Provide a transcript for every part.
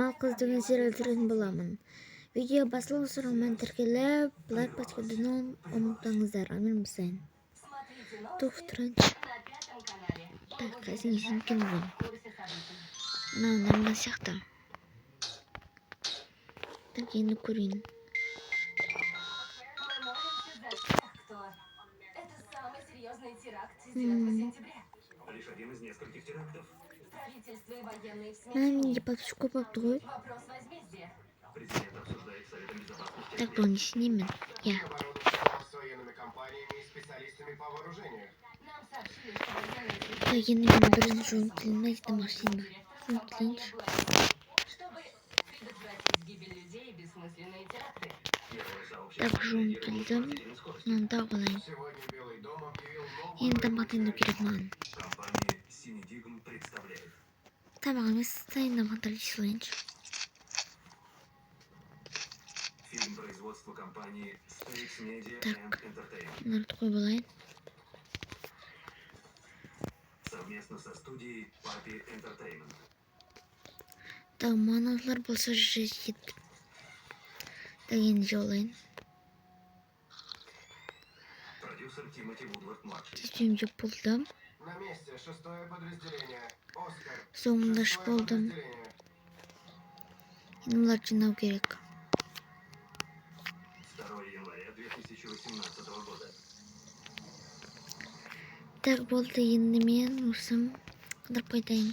Мал қыз деген сериал түсіретін боламын. Видео басылып сұраумен тіркеліп, лайк басуды ұмытпаңыздар. Амин болсайын. Туф тұрайыншы. Так, қайсың есім екен ғой? Мынау нормал сияқты. Так, енді көрейін. Мына менде подписчик көп болыпты ғой. Так, бұл не істеймін? Иә. Так, енді мен бірінші жуынып келейін ба, тамақ ішейін ба? Жуынып келейінші. Так, жуынып келдім. Мынаны тағып алайын. Енді тамақ дайындау керек маған. Тамақ емес, дайын тамақтарды жей салайыншы. Так, мыналарды қойып алайын. Так, мыналар болса жетеді. Так, енді жеп алайын. Тез жеп болдым. Соңында ішіп болдым. Енді мыналарды жинау керек. Так, болды, енді мен осым қыдырып қайтайын.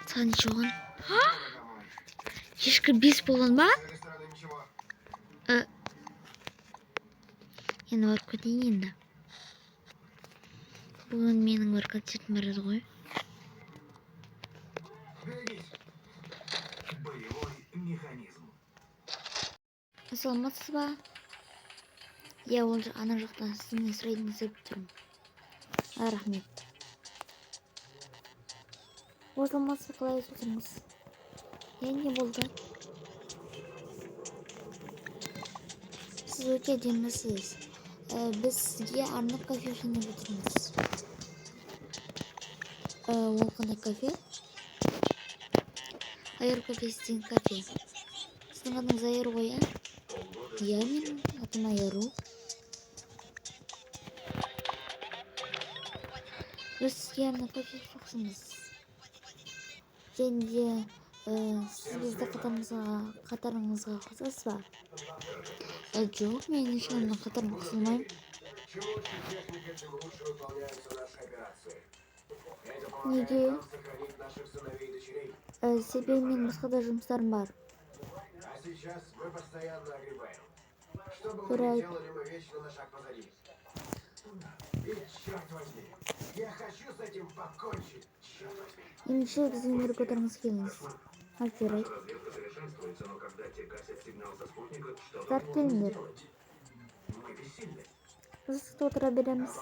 Саған неше болған? Кешкі 5 болған ба? Енді барып кетейін енді. Бүгін менің бір концертім бар еді ғой. Саламатсыз ба? Иә, ол ана жақтан сізден сұрайын деп тұрмын. А, рахмет. О, саламатсыз ба, қалай отырсыз? Иә, не болды? Сіз өте әдемісіз. Біз сізге арнап кофе жинап отырмыз. Ол қандай кофе? Айыр кофесі деген кофе. Сіздің атыңыз Айыр ғой, иә? Иә, менің атым Айыру. Біз сізге арнап кофе ішпекшіміз. Және де сіз бізді қатарыңызға қосасыз ба? Жоқ, мен ешкімнің қатарына қосылмаймын. Неге? Себебі менің басқа да жұмыстарым бар. Жарайды. Ендеше біздің өмірге отырғыңыз келіңіз. Ал, жарайды. Қыздар, келіңдер. Біз отыра береміз.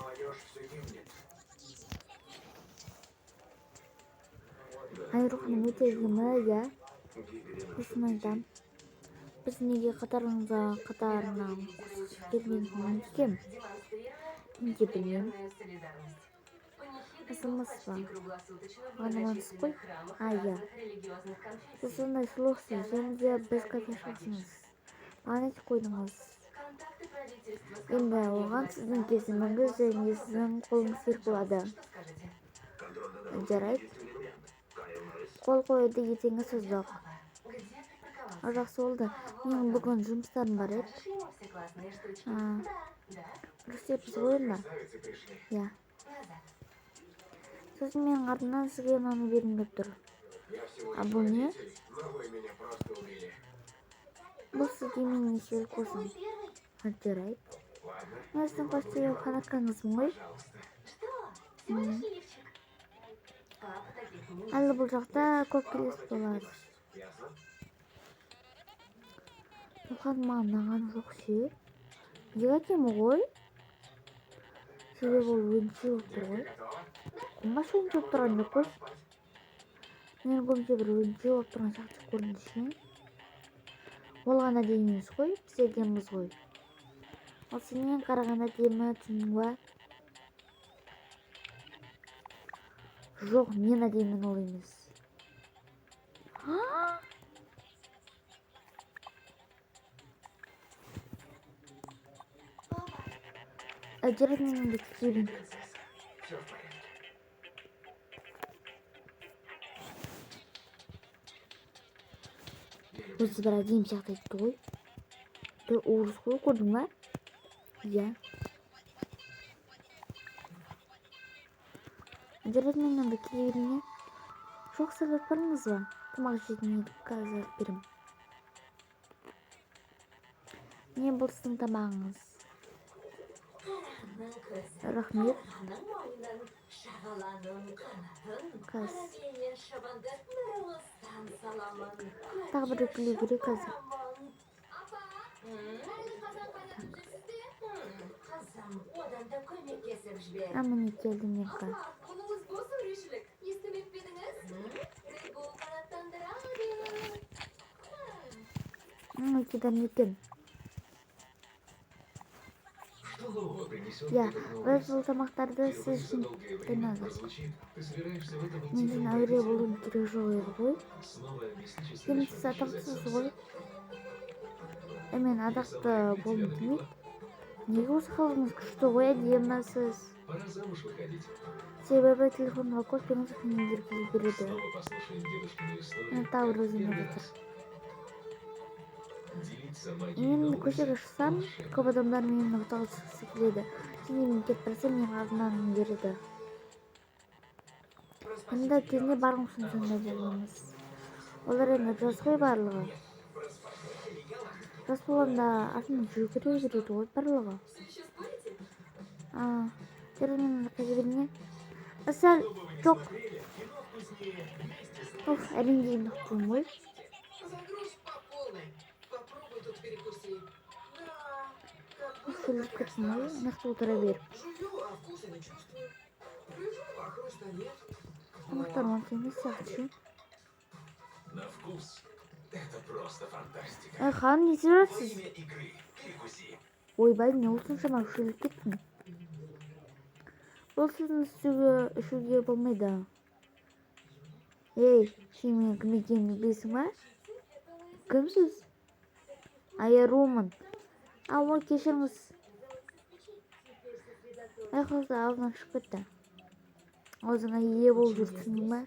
Айру ханым өте әдемі, иә. Сосын айтам. Біз неге қатарына қосып келгенін кем? Мен де білмеймін. Саламатсыз ба? Ғанамансыз қой? А, иә. Сіз сондай сұлусыз, және де біз кофе ішпекшіміз. Маған айтып қойдыңыз. Енді оған сіздің келісіміңіз және сіздің қолыңыз керек болады. Жарайды. Қол қоюды ертеңге создық. Жақсы болды. Менің бүгін жұмыстарым бар еді. Дұрыс деппіз ғой енді. Иә. Сосын менің артымнан сізге мынаны бергім келіп тұр. А бұл не? Бұл сізге менің несиелік болсын. Жарайды. Мен сіздің почти фанаткаңызбын ғой. Әлі бұл жақта көп келес болады. Бұл ханым маған ұнаған жоқ ше. Неге әдемі ғой? Себебі ол өңшей болып тұр ғой. Қумаш өңшей болып тұрған жоқ қой. Менің көзімше бір өңшей болып тұрған сияқты көрінді ше. Ол ғана әдемі емес қой, біз әдеміміз ғой. Ал сенен қарағанда әдемі, түсіндің ба? Жоқ, мен әдемін, ол емес. А? Жарайды, мен онда кете берейін. Принцесса, все в порядке. Я люблю Өзі бір әдемі сияқты айтты ғой. Бір орыс қой, көрдің ба? Иә. Жарайды, мен онда кете берейін, иә? Жоқ, сіз бармыз ба? Тамақ жейтін едік, қазір алып беремін. Не, бұл сіздің тамағыңыз. Рахмет. Қазір. Тағы бір үкілеу керек қазір. Так. А, міне келді менікі. Мұныңыз бос өрешілік. Естімеп пе едіңіз? Бұл қанаттандырады. Өте дәмді екен. Что нового принесет Иә, этот новый біз лист? бұл тамақтарды Впервые сіз за үшін долгое время дайындадық. прозвучит. Ты собираешься в этом идти Менен әуре болудың керегі жоқ еді ғой. Снова объясни, Енді сіз атақтысыз ғой. Мен атақты болғым келмейді. Неге осы халіңіз күшті ғой, әдемісіз. Пора замуж выходить. Себебі телефонға көп пен келе береді. Снова послушаем дедушкину историю. Мен тағы как бір в өзім первый жатыр. раз. Делиться магией Мен на көшеге улице шықсам, волшебно. көп адамдар менімен фотоға түскісі келеді. Және мен кетіп барсам, менің артымнан ереді. Енді кезінде барғым үшін сондай боламыз. Олар енді жас қой барлығы. Жас болғанда артынан жүгіре береді ғой барлығы. Все еще спорите? А, жарайды, мен қайда берейін, иә? Сәл, жоқ. Уф, әрең дегенде құтылдым ғой. За грош по полной. Попробуй тут перекуси. Да, как было, Шөлдеп так и кеттім ғой, осталось. мына жақта отыра беріп. Жую, а вкуса не чувствую. Лежу, а хруста нет. Тамақтар онша емес сияқты ше. На вкус это просто фантастика. Ай, ханым, не істеп Во жатырсыз? имя игры перекуси. Ойбай, не осыншама шөлдеп кеттім. Бұл сіздің ішуге болмайды. Ей, сен менің кім екенімді білесің ба? Кімсіз? Айарумын. А, ой, кешіріңіз. Ай, қызы аузынан шығып кетті. Аузыңа ие болып жүр, түсіндің ба?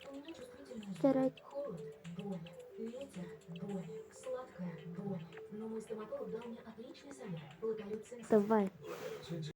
У меня чувствительность. Жарайды. Холод, боль, ветер, боль, сладкая боль. Но мой стоматолог дал мне отличный совет. Лакалют сенсор. Давай. Сенсей.